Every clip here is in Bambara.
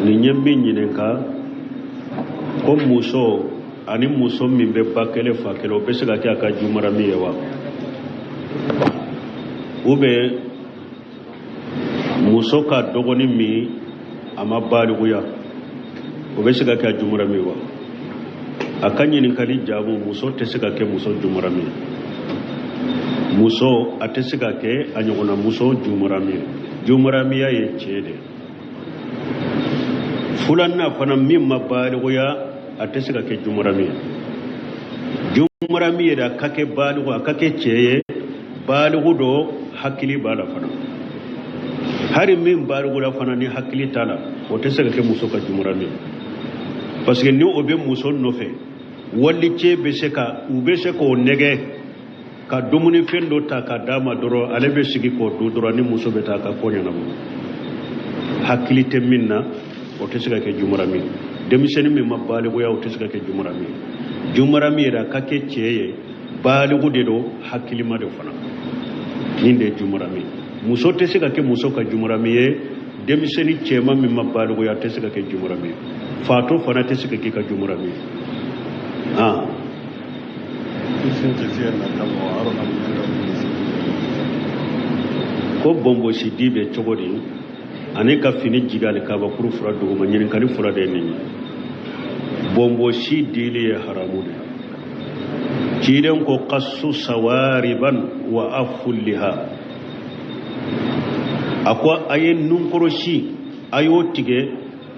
Nin ye min ɲininka ko muso ani muso min bɛ ba kelen fa kelen, o bɛ se ka kɛ a ka jumarami ye wa? Ou bien muso ka dɔgɔnin min a ma balikuya, o bɛ se ka kɛ a jumarami ye wa? A ka ɲininkali jaabu, muso tɛ se ka kɛ muso jumarami ye. Muso a tɛ se ka kɛ a ɲɔgɔnna muso jumarami ye. Jumaramiya ye cɛ de ye. Filanan fana, min ma balikuya, a tɛ se ka kɛ jumarami ye. Jumarami yɛrɛ, a ka kɛ baliku, a ka kɛ cɛ ye, baliku don, hakili b'a la fana. Hari min balikura fana ni hakili t'a la, o tɛ se ka kɛ muso ka jumarami ye, parce que ni o bɛ muso nɔfɛ, walicɛ bɛ se ka u bɛ se k'o nɛgɛ ka dumunifɛn dɔ ta ka d'a ma dɔrɔn, ale bɛ sigi k'o dun dɔrɔn, ni muso bɛ taa a ka ko ɲɛnabɔ. Hakili tɛ min na, o tɛ se ka kɛ jumarami ye. Denmisɛnnin min ma balikuya, o tɛ se ka kɛ jumarami ye. Jumarami yɛrɛ, a ka kɛ cɛ ye, baliku de don, hakilima de fana. Nin de ye jumarami ye. Muso tɛ se ka kɛ muso ka jumarami ye. Denmisɛnnin cɛman min ma balikuya tɛ se ka kɛ jumarami ye. Fatɔ fana tɛ se ka k'i ka jumarami ye. Ah. Ko bonbosi di bɛ cogo di ani ka fini jigi alikabakuru fila duguma? Ɲininkali fila de ye nin ye. Bonbosi dili ye haramu de ye. Ciden ko kasu sawariban wa afuliha, a ko a ye nunkɔrɔsi, a y'o tigɛ,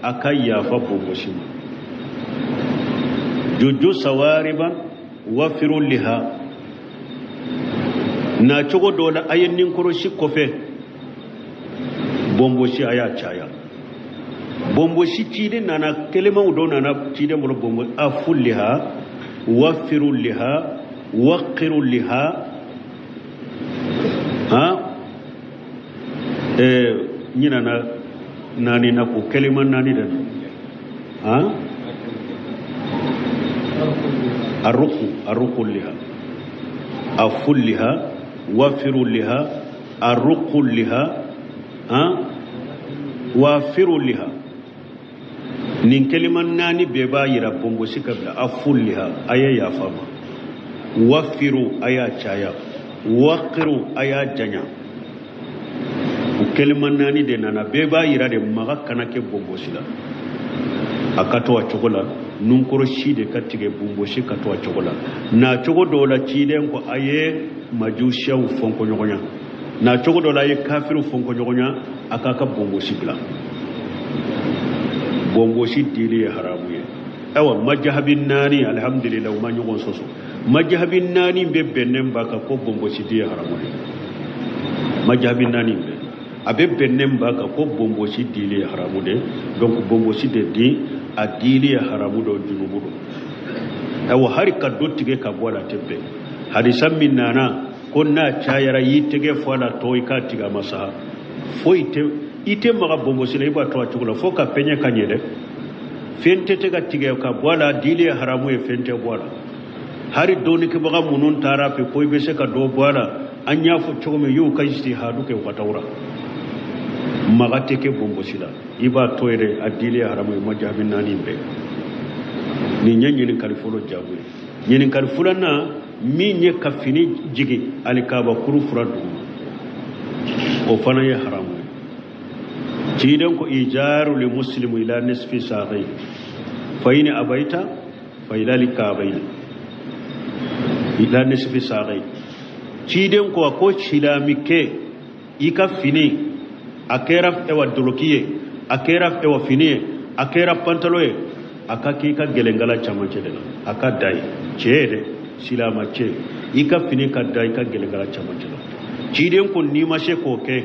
a ka yafa bonbosi ma. Jojo sawariban wafiru liha, na cogo dɔ la, a ye ninkɔrɔsi kɔfɛ bonbosi, a y'a caya. Bonbosi, ciden nana, kelimaw dɔ nana ciden bolo bonbo: afu liha, wafiru liha, waqiru liha. Ha, ɲinana naani na ko kelima naani de na. Ha, aruku, aruku liha, afu liha, wafiru liha, aruku liha, ha, wafiru liha. Nin kelima naani bɛɛ b'a yira bonbosi ka bila. Afu liha, a ye yafa ma. Wafiru, a y'a caya. Waqiru, a y'a janya. O kelima naani de nana, bɛɛ b'a yira de maga kana kɛ bonbosi la, a ka to a cogo la. Nunkɔrɔsi de ka tigɛ, bonbosi ka to a cogo la. Na cogo dɔw la, ciden ko a ye majusiyaw fɔnkɔɲɔgɔnya. Na cogo dɔ la, a ye kafiriw fɔnkɔɲɔgɔnya, a k'a ka bonbosi bila. Bonbosi dili ye haramu ye. Ayiwa, majahabi naani, alhamdulillah, u ma ɲɔgɔn sɔsɔ. Majahabi naani bɛɛ bɛnnen b'a kan ko bonbosi di ye haramu ye. Majahabi naani bɛɛ a bɛ bɛnnen b'a kan ko bonbosi dili ye haramu de. Donc bonbosi de di, a dili ye haramu don, junubu don. Ayiwa, hari ka dɔ tigɛ ka bɔ a la, a tɛ bɛn. Hadisa min nana ko n'a cayara, y'i tɛgɛ fɔ a la tɔ, i k'a tigɛ, a ma sa foyi tɛ. I tɛ maga bonbosi la, i b'a to a cogo la fo ka pɛɲɛ ka ɲɛ dɛ. Fɛn tɛ tɛ ka tigɛ ka bɔ a la, dili ye haramu ye, fɛn tɛ bɔ a la. Hari dɔnnikɛbaga minnu taara fɛ ko i bɛ se ka dɔ bɔ a la, an y'a fɔ cogo min, y'u ka ijtihadu kɛ u ka tawura. Maga tɛ kɛ bonbosi la, i b'a to yɛrɛ, a dili ye haramu ye. Majahabi naani bɛɛ. Nin ye ɲininkali fɔlɔ jaabu ye. Ɲininkali filanan min ye ka fini jigin alikabakuru fura duguma, o fana ye haramu ye. Ciden ko ijaru li muslimu ila nisfi saqai fa in abaita fa ila likabaini ila nisfi saqai. Ciden ko a ko silamikɛ, i ka fini, a kɛra ewa doloki ye, a kɛra ewa fini ye, a kɛra pantalo ye, a ka k'i ka gɛlɛnkala camancɛ de la, a ka da ye. Cɛ ye dɛ, silama cɛ, i ka fini ka da i ka gɛlɛnkala camancɛ la. Ciden ko n'i ma se k'o kɛ,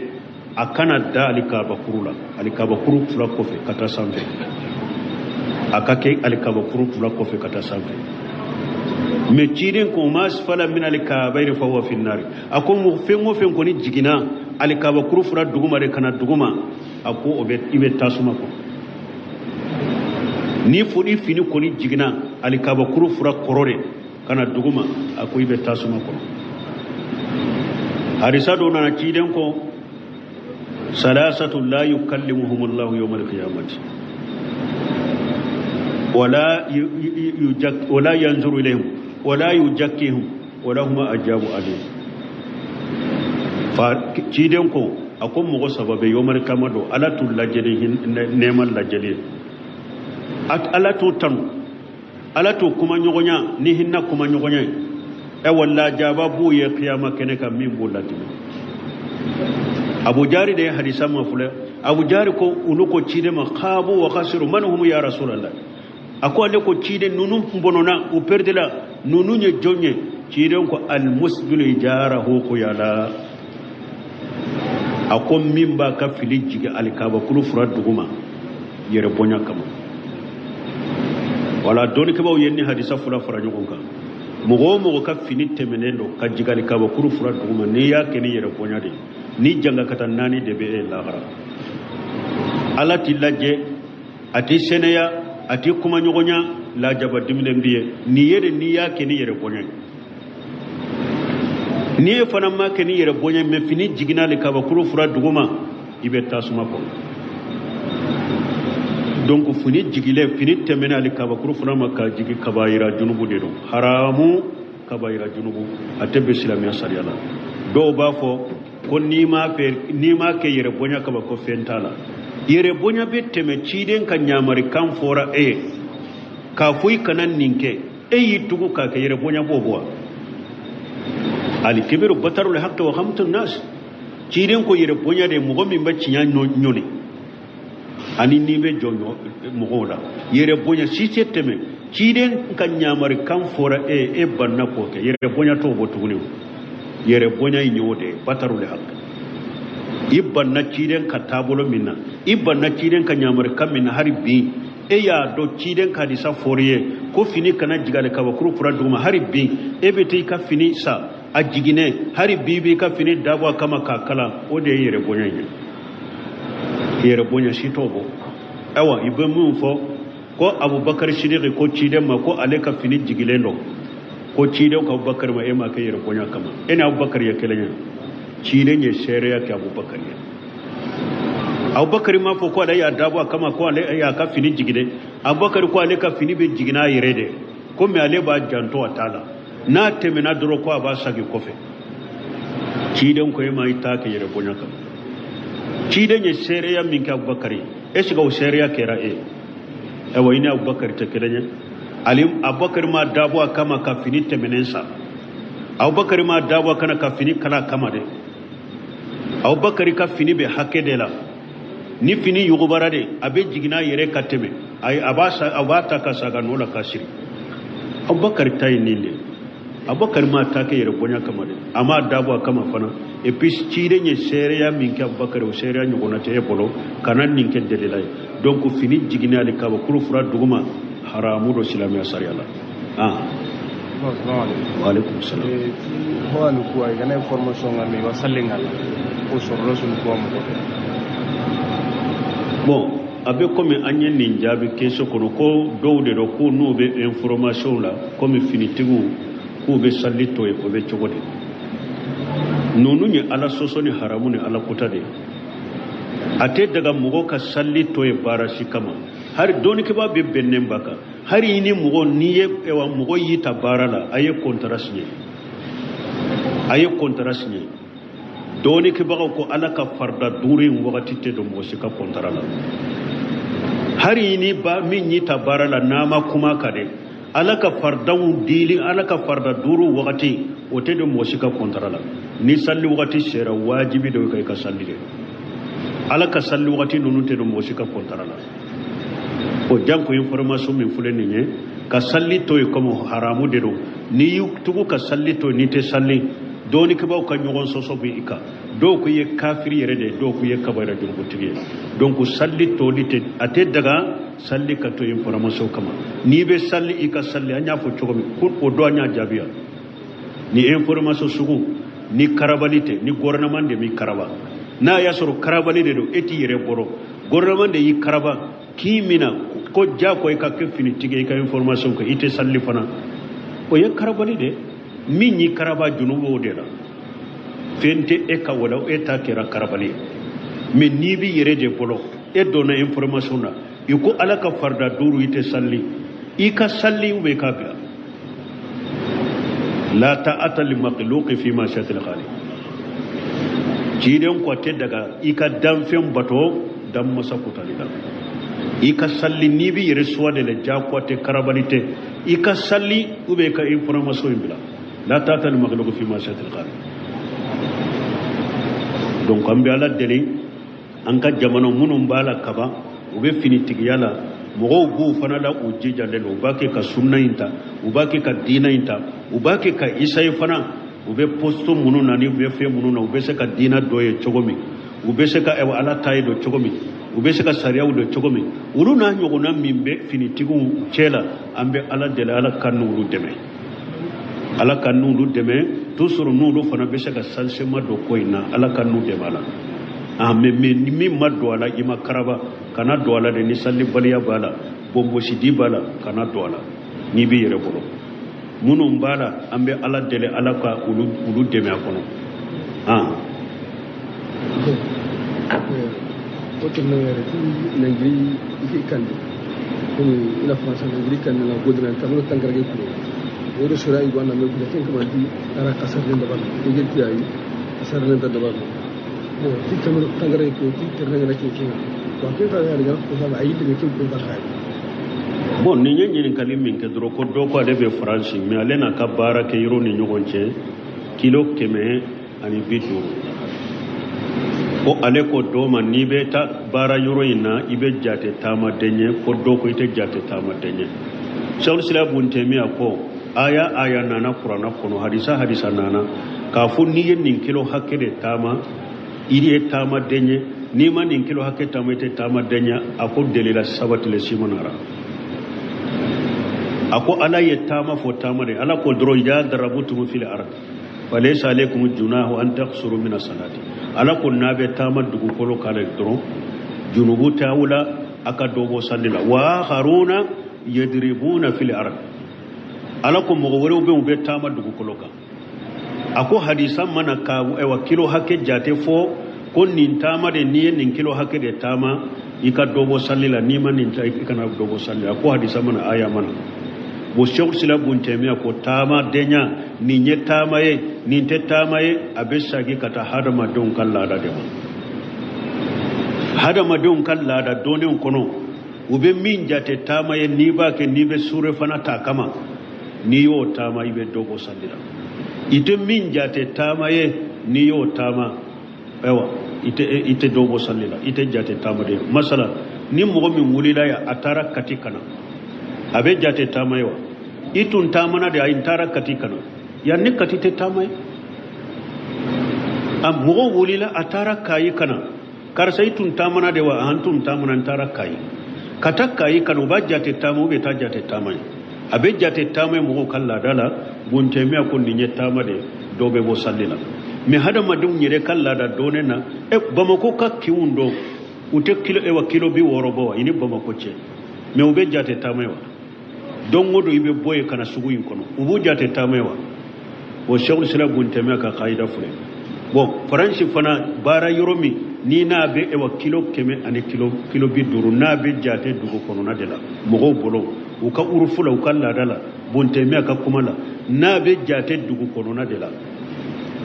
a kana da alikabakuru la, alikabakuru fila kɔfɛ ka taa sanfɛ. A ka kɛ alikabakuru fila kɔfɛ ka taa sanfɛ. Mɛ ciden ko ma asfala min alikabayni fa huwa finnari. A ko fɛn o fɛn kɔni jiginna alikabakuru fila duguma de ka na duguma, a ko o bɛ i bɛ tasuma kɔnɔ. Ni fo ni fini kɔni jiginna alikabakuru fila kɔrɔ de ka na duguma, a ko i bɛ tasuma kɔnɔ. Hadisa dɔ nana, ciden ko salasatu la yukallimuhumullahu yawmal qiyamati. Wala wala yanzuru ilayhim wala yujakkihim wala huma ajabu alim. Fa ciden ko a ko mɔgɔ saba bɛ yomari kama don, Ala t'u lajɛ ni nɛɛma lajɛli ye, Ala t'u tanu, Ala t'u kuma ɲɔgɔnya ni hinɛ kuma ɲɔgɔnya ye. Ayiwa, lajaba b'u ye kiyama kɛnɛ kan min b'u ladimi. Abu Jari de ye hadisa ma filɛ. Abu Jari ko olu ko ciden ma, khabu wa khasiru, man hum ya Rasulallah? A ko ale ko ciden, ninnu bɔnɔna, u perdila, ninnu ye jɔn ye? Ciden ko almusbilu ijarahu khuyala. A ko min b'a ka fili jigin alikabakulu fura duguma yɛrɛ bonya kama. Wala dɔnnikɛbaaw ye ni hadisa fila fara ɲɔgɔn kan. Mɔgɔ o mɔgɔ ka fini tɛmɛnen don ka jigin alikabakuru fura duguma, n'i y'a kɛ ni yɛrɛ bonya de, ni jangakata naani de bɛ e lahara. Ala t'i lajɛ, a t'i sɛnɛya, a t'i kuma ɲɔgɔnya, lajaba diminen b'i ye. Nin ye de, n'i y'a kɛ ni yɛrɛ bonya ye. N'i ye fana ma kɛ ni yɛrɛ bonya, mɛ fini jiginna alikabakuru fura duguma, i bɛ tasuma kɔnɔ. Donc fini jigilen, fini tɛmɛnen alikabakuru fura ma ka jigin, kabayira junubu de don, haramu kabayira junubu, a tɛ bɛn silamɛya sariya la. Dɔw b'a fɔ ko n'i m'a fɛ, n'i m'a kɛ yɛrɛ bonya kama, ko fɛn t'a la. Yɛrɛ bonya bɛ tɛmɛ ciden ka ɲamarikan fɔra e ye k'a fɔ i kana nin kɛ, e y'i tugu k'a kɛ, yɛrɛ bonya b'o bɔ wa? Alikibiru batarul haqqi wa ghamtun nas. Ciden ko yɛrɛ bonya de, mɔgɔ min bɛ tiɲɛ ɲɔni ani n'i bɛ jɔ mɔgɔw la, yɛrɛ bonya si tɛ tɛmɛ. Ciden ka ɲamarikan fɔra e ye, e banna k'o kɛ, yɛrɛ bonya t'o bɔ tuguni. Yɛrɛ bonya in y'o de ye, batarul haqqi. I banna ciden ka taabolo min na, i banna ciden ka ɲamarikan min na, hali bi e y'a dɔn ciden ka hadisa fɔr'i ye ko fini kana jigin alikabakuru fura duguma, hali bi e bɛ taa i ka fini sa a jiginnen, hali bi b'i ka fini dabɔ a kama k'a kalan, o de ye yɛrɛ bonya ye. Yɛrɛ bonya si t'o bɔ. Ayiwa, i bɛ min fɔ ko Abubakari Sidiki ko ciden ma ko ale ka fini jigilen don, ko ciden ko Abubakari ma, e m'a kɛ yɛrɛ bonya kama, e ni Abubakari ye kelen ye. Ciden ye seereya kɛ Abubakari ye. Abubakari m'a fɔ ko ale y'a dabɔ a kama ko ale y'a ka fini jigin dɛ. Abubakari ko ale ka fini bɛ jigin n'a yɛrɛ de, komi ale b'a janto a ta la, n'a tɛmɛna dɔrɔn ko a b'a sagi kɔfɛ. Ciden ko e ma i t'a kɛ yɛrɛ bonya kama. Ciden ye seereya min kɛ Abubakari ye, est ce que o seereya kɛra e ye? Ayiwa, i ni Abubakari tɛ kelen ye. Ale Abubakari ma dabɔ a kama ka fini tɛmɛnen sa, Abubakari ma dabɔ a kana ka fini kala a kama dɛ. Abubakari ka fini bɛ hakɛ de la, ni fini yugubara de, a bɛ jigin n'a yɛrɛ ka tɛmɛ, a b'a sa, a b'a ta ka saga nɔ la ka siri. Abubakari ta ye nin de ye. Abubakari ma ta kɛ yɛrɛ bonya kama dɛ, a ma dabɔ a kama fana. Et puis ciden ye seereya min kɛ Abubakari, o seereya ɲɔgɔnna tɛ e bolo, kana nin kɛ delila ye. Donc fini jiginnen alikabakuru fura duguma, haramu don silamɛya sariya la. Wa alaikum salam. Ho kuwa kana information nga mi wasallinga la ko sɔrɔla sun kuwa mɔgɔ. Bon, a bɛ komi an ye nin jaabi question kɔnɔ ko dɔw de don ko n'u bɛ information la, komi finitigiw k'u bɛ sali to yen, o bɛ cogo di? Ninnu ye Ala sɔsɔ ni haramu ni Ala kota de ye. A tɛ daga mɔgɔ ka sali to yen baara si kama. Hali dɔnnikɛbaa bɛ bɛnnen ba kan, hali ni mɔgɔ n'i ye, ayiwa, mɔgɔ y'i ta baara la, a ye contrat signé, a ye contrat signé. Dɔnnikɛbagaw ko Ala ka farida duuru in wagati tɛ don mɔgɔ si ka contrat la. Hali ni ba min y'i ta baara la, n'a ma kuma ka dɛ, Ala ka faridaw dili, Ala ka farida duuru wagati, o tɛ don mɔgɔ si ka contrat la. Ni sali wagati sera, wajibi dɔ i ka sali de. Ala ka sali wagati ninnu tɛ don mɔgɔ si ka contrat la. O janko information min filɛ nin ye, ka sali to yen komi haramu de don, n'i y'i tugu ka sali to yen, n'i tɛ sali, dɔɔnikɛbaaw ka ɲɔgɔn sɔsɔ bɛ i kan. Dɔw ko i ye kafiri yɛrɛ de ye, dɔw ko i ye kabayira jurugutigi ye. Donc sali toli tɛ, a tɛ daga sali ka to information kama. N'i bɛ sali, i ka sali. An y'a fɔ cogo min ko o dɔ an y'a jaabi yan. Ni information sugu ni karabali tɛ, ni gouvernement de b'i karaba, n'a y'a sɔrɔ karabali de don, e t'i yɛrɛ bɔrɔ, gouvernement de y'i karaba k'i mina ko diyago i ka kɛ finitigi, i ka information kɛ, i tɛ sali fana, o ye karabali de. Min y'i karaba, junubu o de la, fɛn tɛ e ka wala e ta kɛra karabali ye. Mais n'i b'i yɛrɛ de bolo, e donna information na, i ko Ala ka farida duuru, i tɛ sali. I ka salli ou bien ka bila. La ta'ata li makhluqi fi ma'siyatil khaliq. Ciden ko tɛ daga i ka danfɛn bato dan masa kutali la. I ka salli n'i b'i yɛrɛ suwa de la jagoya tɛ karabali tɛ i ka salli ou bien ka information in bila. La ta'ata li makhluqi fi ma'siyatil khaliq. Donc an bɛ Ala deli an ka jamana minnu b'a la kaban u bɛ finitigiya la mɔgɔw b'u fana la u jijalen don u b'a kɛ ka sunna in ta u b'a kɛ ka diinɛ in ta u b'a kɛ ka isaye fana u bɛ poste minnu na ni u bɛ fɛn minnu na u bɛ se ka diinɛ dɔ ye cogo min u bɛ se ka Ala ta ye dɔn cogo min u bɛ se ka sariyaw dɔn cogo min olu n'a ɲɔgɔnna min bɛ finitigiw cɛ la an bɛ Ala deli Ala ka n'olu dɛmɛ Ala ka n'olu dɛmɛ toujours n'olu fana bɛ se ka salisema don ko in na Ala ka n'u dɛmɛ a la. Ah, mais min ma don a la i ma karaba kana don a la de ni salibaliya b'a la bonbosidi b'a la kana don a la n'i b'i yɛrɛ bolo minnu b'a la an bɛ Ala deli Ala ka olu dɛmɛ a kɔnɔ. Ah. O tɛmɛnen yɛrɛ ti Nangiri i kan de komi i n'a fɔ sisan Nangiri kan de la godina tamalo tankarake kulo o de sɔrɔ i na mɛ kulo ken kama di ara kasarlen daba la i ti ayi kasarlen da daba la bon ti tamalo tankarake kulo ti terna ngana ke ke wa ke ta ya ga ko ba ayi de ke ko ta kai. Bon ni ye ɲininkali min kɛ dɔrɔn ko dɔ ko ale bɛ Faransi mais ale n'a ka baara kɛ yɔrɔ ni ɲɔgɔn cɛ kilo 150 ko ale ko dɔ ma n'i bɛ taa baara yɔrɔ in na i bɛ jate taamaden ye ko dɔ ko i tɛ jate taamaden ye. Sɛkulisila Bun Tɛmiya ko aya aya nana kuranna kɔnɔ hadisa hadisa nana k'a fɔ n'i ye nin kilo hakɛ de taama i ye taamaden ye n'i ma nin kilo hakɛ taama i tɛ taamaden ye a ko delila sabatilen si ma nara. A ko Ala ye taama fɔ taama de Ala ko dɔrɔn ya darabutum fil ard falaysa alaykum junahu an taqsuru min as-salati. Ala ko n'a bɛ taama dugukolo kan de dɔrɔn junubu t'aw la a ka dɔ bɔ salli la wa akharuna yadribuna fil ard. Ala ko mɔgɔ wɛrɛw bɛ yen u bɛ taama dugukolo kan. A ko hadisa mana ka ayiwa kilo hakɛ jate fɔ ko nin taama de n'i ye nin kilo hakɛ de taama i ka dɔ bɔ salli la n'i ma nin ta i kana dɔ bɔ salli la. A ko hadisa mana aya mana. Bon Sɛkulisila Bun Tɛmiya ko taamadenya nin ye taama ye nin tɛ taama ye a bɛ segin ka taa hadamadenw ka laada de ma. Hadamadenw ka laada dɔnnenw kɔnɔ u bɛ min jate taama ye n'i b'a kɛ n'i bɛ sure fana ta kama n'i y'o taama i bɛ dɔ bɔ salli la. I tɛ min jate taama ye n'i y'o taama ayiwa i tɛ dɔ bɔ salli la i tɛ jate taama de ye. Masala ni mɔgɔ min wulila yan a taara Kati ka na a bɛ jate taama ye wa i tun taamana de a n taara Kati ka na yan ni Kati tɛ taama ye. A mɔgɔ wulila a taara Kayi ka na karisa i tun taamana de wa an tun taamana n taara Kayi ka taa Kayi ka na u b'a jate taama ou bien t'a jate taama ye. A bɛ jate taama ye mɔgɔw ka laada la. Bun Tɛmiya ko nin ye taama de dɔ bɛ bɔ salli la. Mais hadamadenw yɛrɛ ka laada dɔnnen na Bamakɔ ka kinw dɔn u tɛ kilo ayiwa kilo 60 bɔ wa i ni Bamakɔ cɛ mais u bɛ jate taama ye wa. Don o don i bɛ bɔ yen ka na sugu in kɔnɔ u b'u jate taama ye wa. O Sɛkulisila Bun Tɛmiya ka kayida filɛ. Bon Faransi fana baara yɔrɔ min ni n'a bɛ ayiwa kilo 100 ani kilo 50 n'a bɛ jate dugu kɔnɔna de la mɔgɔw bolo u ka urufu la u ka laada la Bun Tɛmiya ka kuma la n'a bɛ jate dugu kɔnɔna de la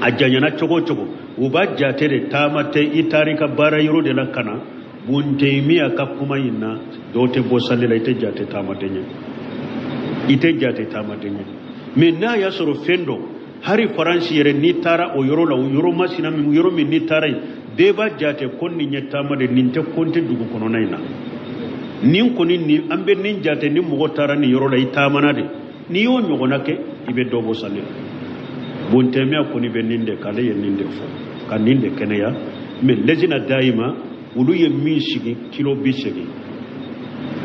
a janyana cogo o cogo u b'a jate de taama tɛ i taara i ka baara yɔrɔ de la ka na. Bun Tɛmiya ka kuma in na dɔw tɛ bɔ salli la i tɛ jate taamaden ye i tɛ jate taamaden ye. Mais n'a y'a sɔrɔ fɛn dɔ hari Faransi yɛrɛ n'i taara o yɔrɔ la o yɔrɔ masina min yɔrɔ min n'i taara yen bɛɛ b'a jate ko nin ye taama de nin tɛ kɔnte dugu kɔnɔna in na nin kɔni nin an bɛ nin jate ni mɔgɔ taara nin yɔrɔ la i taamana de n'i y'o ɲɔgɔnna kɛ i bɛ dɔ bɔ salli la. Bun Tɛmiya kɔni bɛ nin de k'ale ye nin de fɔ ka nin de kɛnɛya. Mais lɛjina dayima olu ye min sigi kilo 80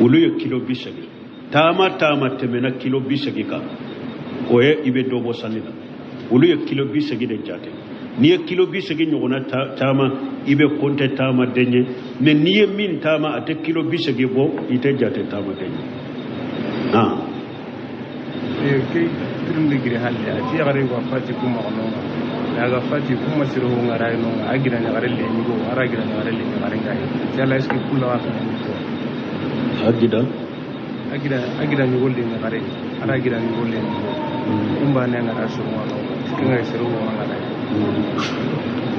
olu ye kilo 80 taama taama tɛmɛna kilo 80 kan o ye i bɛ dɔ bɔ salli la. Olu ye kilo 80 de jate n'i ye kilo 80 ɲɔgɔnna taama i bɛ kɔnte taamaden ye mais n'i ye min taama a tɛ kilo 80 bɔ i tɛ jate taamaden ye. Ah. Ke tirim de giri halle a ti yagare wa fati kuma kono aga fati kuma siro ngara no agira nyagare le nyugo ara gira nyagare le nyagare ngai yalla eske kula wa kana ni ko agida Agira ni golle ni gare ara gira ni golle ni umba ne ngara so wa kinga sero wa ngara.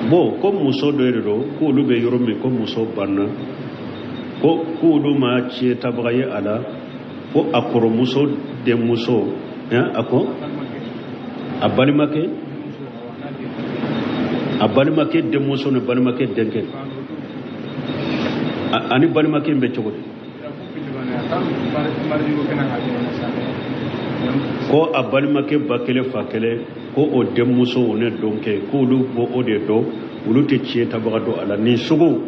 Bon, ko muso dɔ de don k'olu bɛ yɔrɔ min, ko muso banna, ko k'olu ma tiɲɛ tabaga ye a la fo a kɔrɔmuso denmuso, a ko a balimakɛ, a balimakɛ denmuso ni balimakɛ denkɛ ani balimakɛ in bɛ cogo di? Ko a balimakɛ ba kelen fa kelen, ko o denmuso o ne dɔnkɛ, k'olu b'o o de dɔn, olu tɛ tiɲɛ tabaga dɔn a la. Nin sugu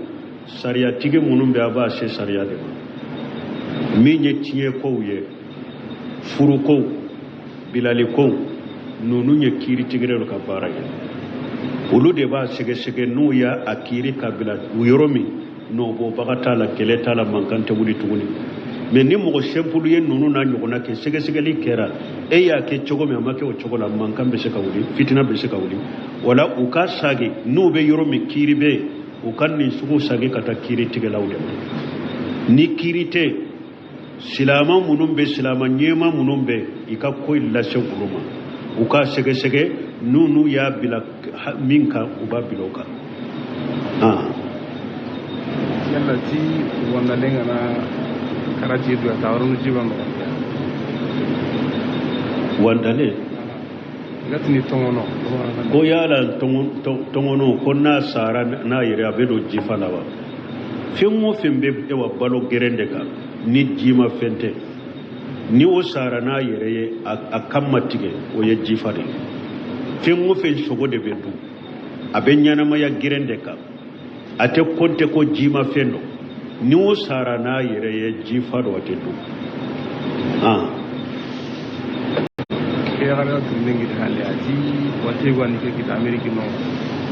sariyatigi minnu bɛ, a b'a se sariya de ma. Min ye tiɲɛ kow ye, furukow, bilalikow, ninnu ye kiiritigɛlaw ka baara ye. Olu de b'a sɛgɛsɛgɛ, n'u y'a a kiiri ka bila u yɔrɔ min, nɔbɔbaga t'a la, kɛlɛ t'a la, mankan tɛ wuli tuguni. Mais ni mɔgɔ simple ye ninnu n'a ɲɔgɔnna kɛ, sɛgɛsɛgɛli kɛra, e y'a kɛ cogo min, a ma kɛ o cogo la, mankan bɛ se ka wuli, fitina bɛ se ka wuli. Wala u ka sagi n'u bɛ yɔrɔ min, kiiri bɛ yen, u ka nin sugu sagi ka taa kiiri tigɛlaw de ma. Ni kiiri tɛ, silama minnu bɛ, silama ɲɛma minnu bɛ, i ka ko in lase olu ma, u ka sɛgɛsɛgɛ, n'u y'a bila min kan, u b'a bila o kan. Yala ti wandalen kana karaji do ta yɔrɔ ji b'a nɔgɔ. Wandalen gatini tɔngɔnɔ. Ko yala tɔngɔnɔ, ko n'a sara n'a yɛrɛ, a bɛ don jifa la wa? Fɛn o fɛn bɛ wa balo gɛrɛn de kan, ni ji ma fɛn tɛ, ni o sara n'a yɛrɛ ye, a kan ma tigɛ, o ye jifa de ye. Fɛn o fɛn sogo de bɛ dun, a bɛ ɲɛnamaya gɛrɛn de kan, a tɛ kɔnte ko ji ma fɛn dɔn, ni o sara n'a yɛrɛ ye, jifa dɔ, a tɛ dun. Ke ga tun ngi hali ati wate gwa ni ke kita Ameriki no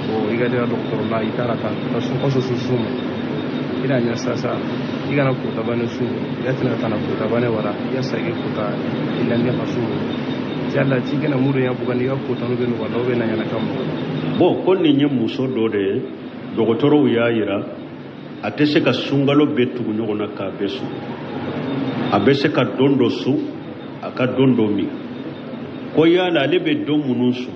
o iga dira doctor la itara ta ta su ko su su ina nya sasa iga na ko tabane su ya tina ta na ko tabane wara ya sage ko ta ila ne fa su jalla ti kana muru ya buga ni ga ko tanu be no wala be na yana kam. Bon, ko nin ye muso dɔ de ye, dɔgɔtɔrɔw y'a yira a tɛ se ka sunkalo bɛɛ tugu ɲɔgɔn na k'a bɛɛ sun. A bɛ se ka don dɔ sun, a ka don dɔ min. Ko yala ale bɛ don minnu sun,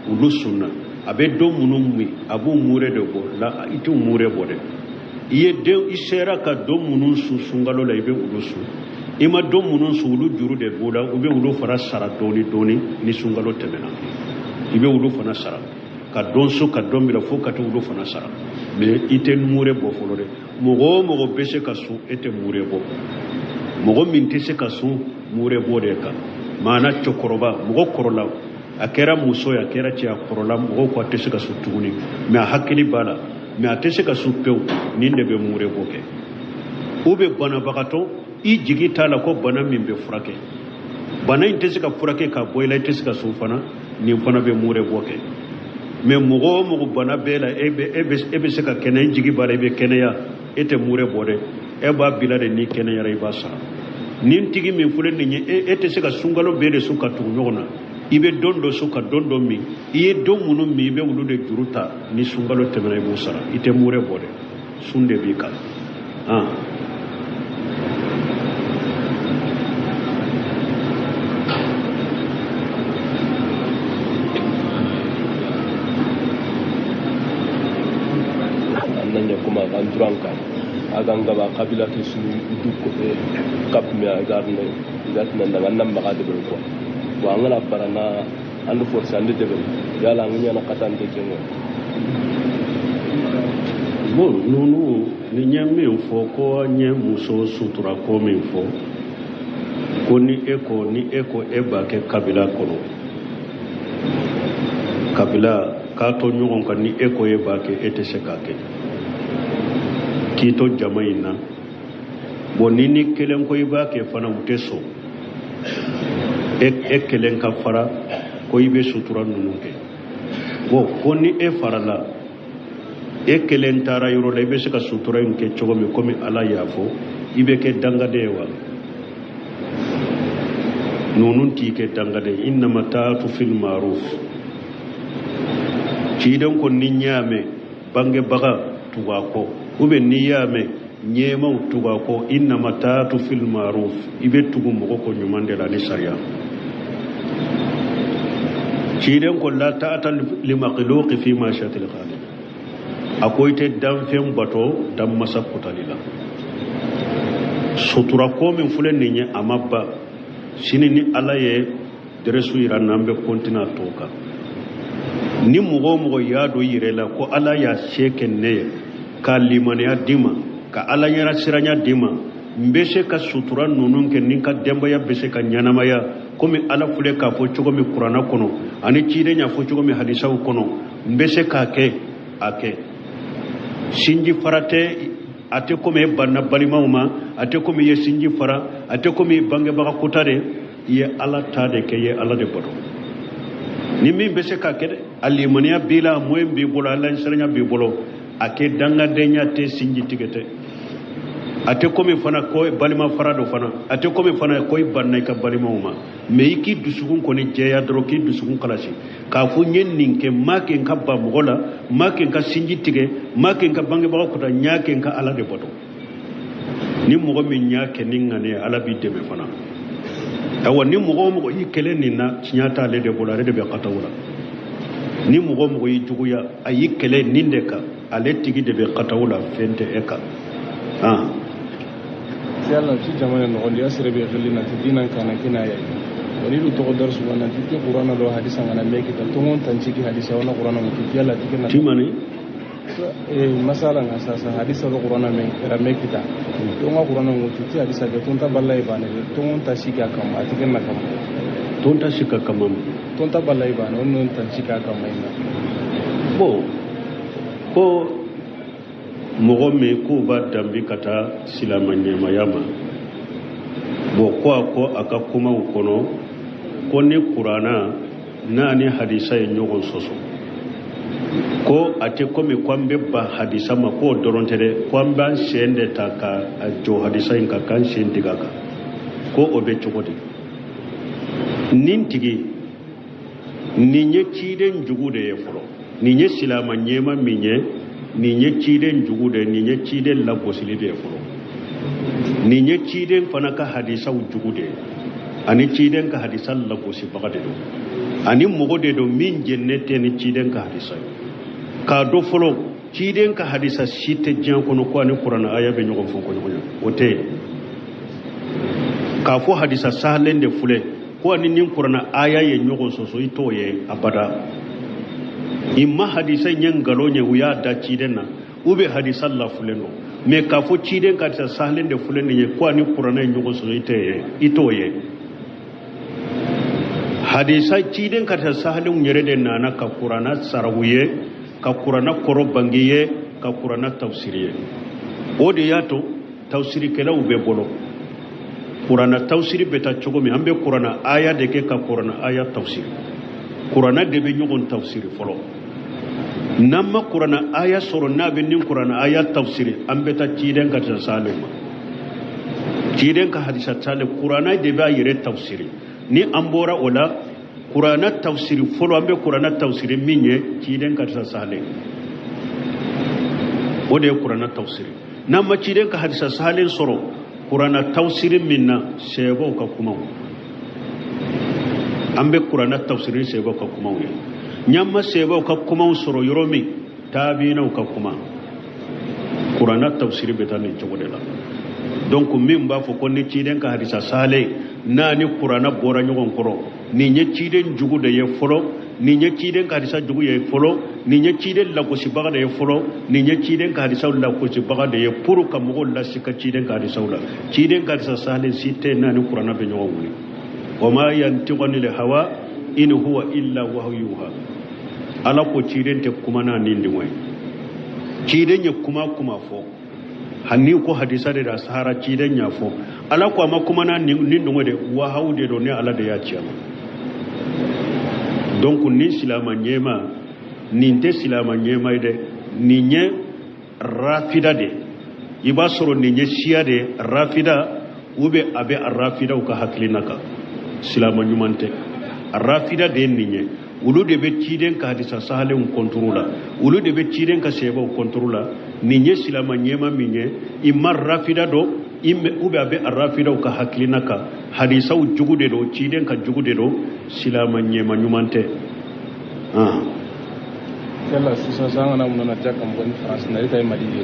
olu sunna, a bɛ don minnu min, a b'u mure de bɔ la. I t'u mure bɔ dɛ. I ye den, i sera ka don minnu sun sunkalo la, i bɛ olu sun. I ma don minnu sun, olu juru de b'o la, u bɛ olu fana sara dɔɔni dɔɔni. Ni sunkalo tɛmɛna, i bɛ olu fana sara, ka don so ka don bila fo ka taa olu fana sara. Mais i tɛ mure bɔ fɔlɔ dɛ. Mɔgɔ o mɔgɔ bɛ se ka sun, e tɛ mure bɔ. Mɔgɔ min tɛ se ka sun, mure bɔ de kan. Maana cɛkɔrɔba, mɔgɔ kɔrɔla, a kɛra muso ye, a kɛra cɛ, a kɔrɔla, mɔgɔw ko a tɛ se ka sun tuguni, mais a hakili b'a la, mais a tɛ se ka sun pewu, nin de bɛ mure bɔ kɛ. U bɛ banabagatɔ, i jigi t'a la ko bana min bɛ furakɛ, bana in tɛ se ka furakɛ ka bɔ i la, i tɛ se ka sun fana, nin fana bɛ mure bɔ kɛ. Mais mɔgɔ o mɔgɔ bana b'e la, e bɛ se ka kɛnɛya, i jigi b'a la, i bɛ kɛnɛya, e tɛ mure bɔ dɛ. E b'a bila de, n'i kɛnɛyara i b'a sara. Nin tigi min filɛ nin ye, e tɛ se ka sunkalo bɛɛ de sun ka tugu ɲɔgɔn na, i bɛ don dɔ sun ka don dɔ min. I ye don minnu min, i bɛ olu de juru ta, ni sunkalo tɛmɛna i b'o sara. I tɛ mure bɔ dɛ, sun de b'i kan. Agan gaba kabila ke su du kap me agarne igatna na nan maga de ko wa ngana barana andu force andu de yala ngina na katante kengo. Bon, nunu ni nye min fɔ ko an ye muso sutura ko min fɔ, ko ni e ko ni e ko e b'a kɛ kabila kɔnɔ, kabila k'a to ɲɔgɔn kan, ni e ko e b'a kɛ, e tɛ se k'a kɛ k'i to jama in na. Bon, ni kelen ko i b'a kɛ fana, u tɛ sɔn e kelen ka fara ko i bɛ sutura ninnu kɛ. Bon, ko ni e farala, e kelen taara yɔrɔ la, i bɛ se ka sutura in kɛ cogo min, komi Ala y'a fɔ, i bɛ kɛ dangaden ye wa? Ninnu t'i kɛ dangaden. Innama taatu fil maruf. Ciden ko ni y'a mɛn bangebaga tugu a kɔ, ou bien n'i y'a mɛn ɲɛmaw tugu a kɔ innama taatu fil maruf i bɛ tugu mɔgɔ kɔ ɲuman de la ni sariya ciden ko la ta'ata li makhluqi fi ma'siyatil khaliq a ko i tɛ danfɛn bato danmasa kotali la sutura ko min filɛ nin ye a ma ban sini ni ala ye dɛrɛsu yira n'an bɛ kɔntine a tɔ kan ni mɔgɔ o mɔgɔ y'a dɔn i yɛrɛ la ko ala y'a se kɛ ne ye ka limaniya d'i ma ka ala ɲɛna siranya d'i ma n bɛ se ka sutura ninnu kɛ ni n ka denbaya bɛ se ka ɲɛnamaya komi ala filɛ k'a fɔ cogo min kuranna kɔnɔ ani ciden y'a fɔ cogo min hadisaw kɔnɔ n bɛ se k'a kɛ a kɛ sinji fara tɛ a tɛ komi e banna balimaw ma a tɛ komi i ye sinji fara a tɛ komi i bangebaga kota de i ye ala ta de kɛ i ye ala de bato ni min bɛ se k'a kɛ dɛ a limaniya b'i la moyen b'i bolo ala ɲɛsiranya b'i bolo a kɛ dangadenya tɛ sinji tigɛ tɛ a tɛ komi fana ko balima fara dɔ fana a tɛ komi fana ko i banna i ka balimaw ma mɛ i k'i dusukun kɔni jɛya dɔrɔn k'i dusukun kalasi k'a fɔ n ye nin kɛ n m'a kɛ n ka ban mɔgɔ la n m'a kɛ n ka sinji tigɛ n m'a kɛ n ka bangebaga kota n y'a kɛ n ka ala de bato ni mɔgɔ min y'a kɛ ni ŋaniya ala b'i dɛmɛ fana awa ni mɔgɔ o mɔgɔ y'i kɛlɛ nin na tiɲɛ t'ale de bolo ale de bɛ kataw la ni mɔgɔ o mɔgɔ y'i juguya a y'i kɛlɛ nin de kan ale tigi de bɛ kataw la fɛn tɛ e kan yalla ci jamana nogondi a serebe xilli nanti dinan kana kina yayi woni ɗu toxo dar suga nanti ti qur'ana do hadisa ngana me kita tongon tan ciki hadisa wona qur'ana ŋutu yalla ti kena timani masala nga sasa hadisa do qur'ana me era me kita tonga qur'ana ŋutu ti hadisa ke tonta balla ibane tongon ta sika kam ati kena kam tonta sika kamam tonta balla ibane on non tan sika kam ina bon ko mɔgɔ min k'u b'a danbi ka taa silama ɲɛmaya ma bon ko a ko a ka kumaw kɔnɔ ko ni kuranna n'a ni hadisa ye ɲɔgɔn sɔsɔ ko a tɛ komi ko an bɛ ban hadisa ma k'o dɔrɔn tɛ dɛ ko an b'an sen de ta ka a jɔ hadisa in kan k'an sen digi a kan ko o bɛ cogo di nin tigi nin ye ciden jugu de ye fɔlɔ nin ye silama ɲɛma min ye nin ye ciden jugu de ye nin ye ciden lagosili de ye fɔlɔ nin ye ciden fana ka hadisaw jugu de ye ani ciden ka hadisa lagosibaga de don ani mɔgɔ de don min jɛnnen tɛ ni ciden ka hadisa ye k'a dɔn fɔlɔ ciden ka hadisa si tɛ diɲɛ kɔnɔ ko ani kuranɛ aya bɛ ɲɔgɔn fɔ ko ɲɔgɔn ye o tɛ yen k'a fɔ hadisa sahalen de filɛ ko ani ni kuranɛ aya ye ɲɔgɔn sɔsɔ i t'o ye abada i ma hadisa in ye nkalon ye u y'a da ciden na u bɛ hadisa lafulen don mɛ k'a fɔ ciden ka hadisa sahalen de filɛ nin ye ko ani kuranɛ ye ɲɔgɔn sɔsɔ i t'o ye i t'o ye hadisa ciden ka hadisa sahalenw yɛrɛ de nana ka kuranɛ sarawu ye ka kuranɛ kɔrɔ bange ye ka kuranɛ tafsiri ye o de y'a to tafsirikɛlaw bɛ bolo kuranɛ tafsiri bɛ taa cogo min an bɛ kuranɛ aya de kɛ ka kuranɛ aya tafsiri kuranɛ de bɛ ɲɔgɔn tafsiri fɔlɔ n'an ma kuranɛ aya sɔrɔ n'a bɛ nin kuranɛ aya tafsiri an bɛ taa ciden ka hadisa sahalen ma ciden ka hadisa sahalen kuranɛ de b'a yɛrɛ tafsiri ni an bɔra o la kuranɛ tafsiri fɔlɔ an bɛ kuranɛ tafsiri min ye ciden ka hadisa sahalen o de ye kuranɛ tafsiri n'an ma ciden ka hadisa sahalen sɔrɔ kuranɛ tafsiri min na sɛbɛw ka kumaw an bɛ kuranɛ tafsiri sɛbɛw ka kumaw ye n'an ma sɛbɛw ka kumaw sɔrɔ yɔrɔ min taabinaw ka kuma kuranɛ tafsiri bɛ taa nin cogo de la donc min b'a fɔ ko ni ciden ka hadisa sahalen n'a ni kuranɛ bɔra ɲɔgɔn kɔrɔ nin ye ciden jugu de ye fɔlɔ nin ye ciden ka hadisa jugu ye fɔlɔ nin ye ciden lagosibaga de ye fɔlɔ nin ye ciden ka hadisaw lagosibaga de ye pour ka mɔgɔw lasi ka ciden ka hadisaw la ciden ka hadisa sahalen si tɛ n'a ni kuranɛ bɛ ɲɔgɔn wuli wa ma yantiqu anil hawa in huwa illa wahyu yuha ala ko ciden tɛ kuma n'a ni dingɔ ye ciden ye kuma kuma fɔ hani ko hadisa de da sahara ciden y'a fɔ ala ko a ma kuma n'a ni dingɔ de wahawu de don ne ala de y'a ci a ma donc ni silama ɲɛma nin tɛ silama ɲɛma ye dɛ nin ye rafida de i b'a sɔrɔ nin ye siya de rafida ou bien a bɛ rafidaw ka hakilina kan silama ɲuman tɛ rafida de ye nin ye Olu de bɛ ciden ka hadisa sahalenw kɔntoro la, olu de bɛ ciden ka sɛbɛw kɔntoro la. Nin ye silama ɲɛma min ye, i ma rafida dɔ ou bien a bɛ rafidaw ka hakilina kan, hadisaw jugu de don, ciden ka jugu de don, silama ɲɛma ɲuman tɛ. Yala sisan sisan an kana mun na jaka mɔgɔ ni faransi na, e ta ye Mali ye,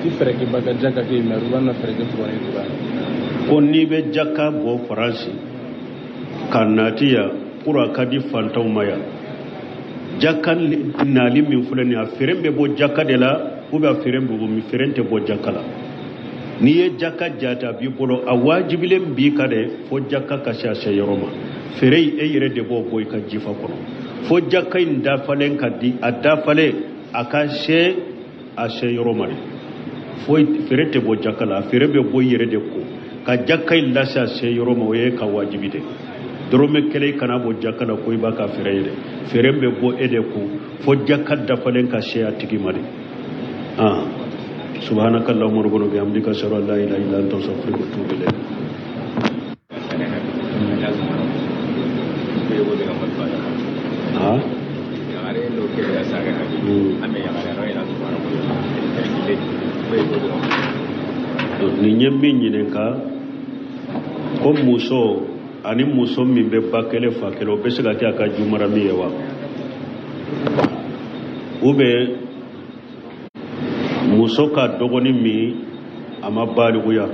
ti fɛɛrɛ kɛ ba ka jaka kɛ yen, mɛ u b'a na fɛɛrɛ kɛ tuguni tuguni. Ko n'i bɛ jaka bɔ faransi ka nati yan, pour a ka di fantanw ma yan, jaka nali min filɛ nin ye, a feere bɛ bɔ jaka de la ou bien a feere bɛ bɔ min, feere tɛ bɔ jaka la. N'i ye jaka jate a b'i bolo, a wajibilen b'i kan dɛ, fo jaka ka se a se yɔrɔ ma. Feere in e yɛrɛ de b'o bɔ i ka jifa kɔnɔ, fo jaka in dafalen ka di, a dafalen a ka se a se yɔrɔ ma de. Fo feere tɛ bɔ jaka la, a feere bɛ bɔ i yɛrɛ de ko ka jaka in lase a se yɔrɔ ma, o ye ka wajibi de. Dɔrɔmɛ kelen kana bɔ jaka la ko i b'a ka feere ye dɛ, feere bɛ bɔ e de ko fo jaka dafalen ka se a tigi ma de. Subhanaka Allahumma rabbana bihamdika, ashhadu an la ilaha illa anta, astaghfiruka wa atubu ilayk. Nin ye min ɲininka ko muso ani muso min bɛ ba kelen fa kelen, o bɛ se ka kɛ a ka jumarami ye wa? Ou bien muso ka dɔgɔnin min a ma balikuya,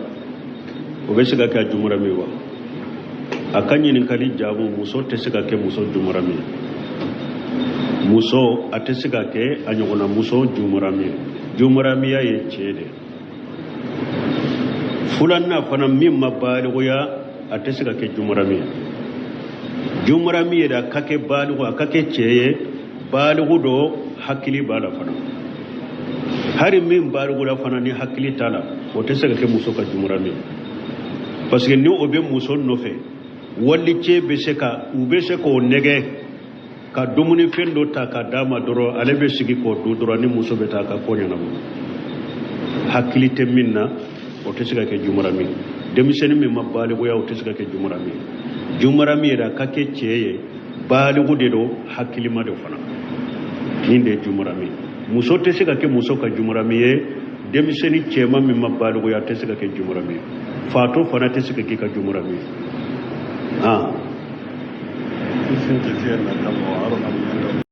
o bɛ se ka kɛ a jumarami ye wa? A ka ɲininkali jaabu, muso tɛ se ka kɛ muso jumarami ye, muso a tɛ se ka kɛ a ɲɔgɔnna muso jumarami ye. Jumaramiya ye cɛ de. Filanan fana, min ma balikuya, a tɛ se ka kɛ jumarami ye. Jumarami yɛrɛ, a ka kɛ baliku, a ka kɛ cɛ ye, baliku dɔ hakili b'a la fana. Hari min balikula fana ni hakili t'a la, o tɛ se ka kɛ muso ka jumarami ye, parce que ni o bɛ muso nɔfɛ, wali cɛ bɛ se ka, u bɛ se k'o nɛgɛ ka dumunifɛn dɔ ta ka d'a ma dɔrɔn, ale bɛ sigi k'o dun dɔrɔn, ni muso bɛ taa a ka ko ɲɛnabɔ. Hakili tɛ min na, o tɛ se ka kɛ jumarami ye. Denmisɛnnin min ma balikuya, o tɛ se ka kɛ jumarami ye. Jumarami yɛrɛ, a ka kɛ cɛ ye, baliku de don, hakilima de fana, nin de ye jumarami ye. Muso tɛ se ka kɛ muso ka jumarami ye. Denmisɛnnin cɛman min ma balikuya, a tɛ se ka kɛ jumarami ye. Fatɔ fana tɛ se ka k'i ka jumarami ye.